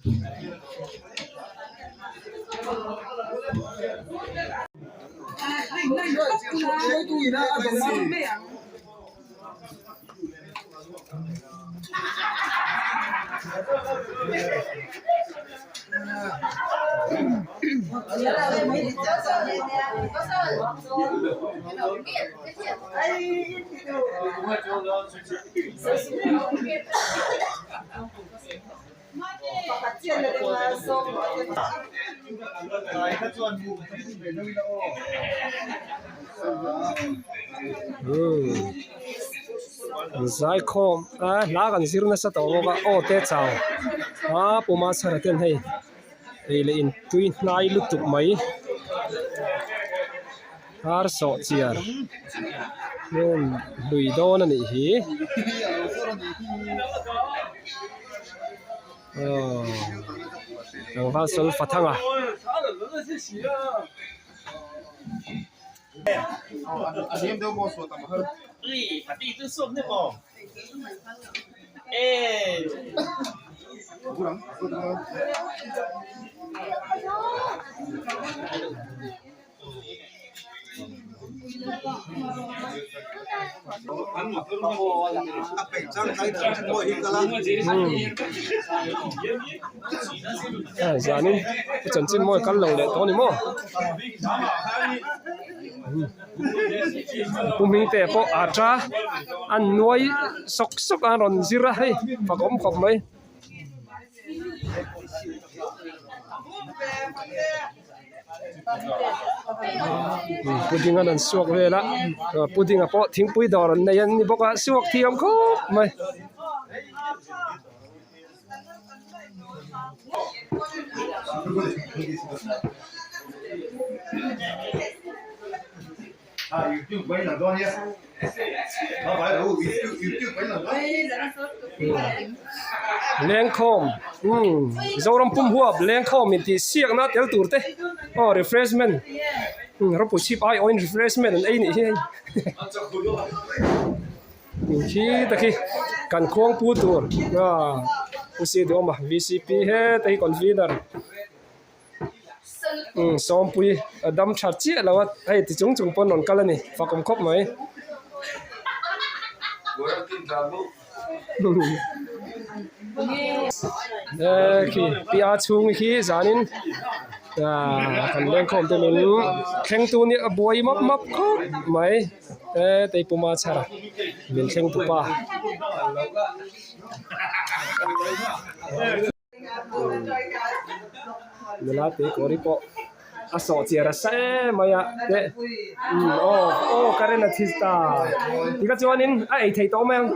Umm zaikhawm a hla kan zir nasa tawh bawk a aw te chau a puma chhara ten hei ei leh in tui hnai lutuk mai ar sawh chiar hmun hlui dawn a nih hi. Aw tlangval sawl fathang a. Zanin chanchin mawi kal lo leh tawh a ni maw pu hmingte pawh a ta a nuai sawk sawk a rawn zir a hei fakawm khawp mai. Pudding an an suak vel a pudding ah pawh thingpui dawr an nei a ni bawk a suak thiam khawp mai. Lengkhawm umm Zoram pum huap lengkhawm intih siakna tel tur te aw refreshment umm rawpui chhip ai awhin refreshment an ei nih hi hei khi te khi kan khuangpu tur aaa U C Duhawma V C P heta hi convener. Umm sawmpui a dam tha chiah lo a hei ti chung chung pawn rawn kal a ni fak awm khawp mai khi pi a chhung hi zanin ah kan lengkhawm te min thleng tu nia a buai map map khawp mai he teipuma chhar min thleng tu pa. Nula tui kawri pawh a sawh chiar a sa em mai a te umm aw aw current a thi ta tikha chuanin a ei thei tawh mai ang.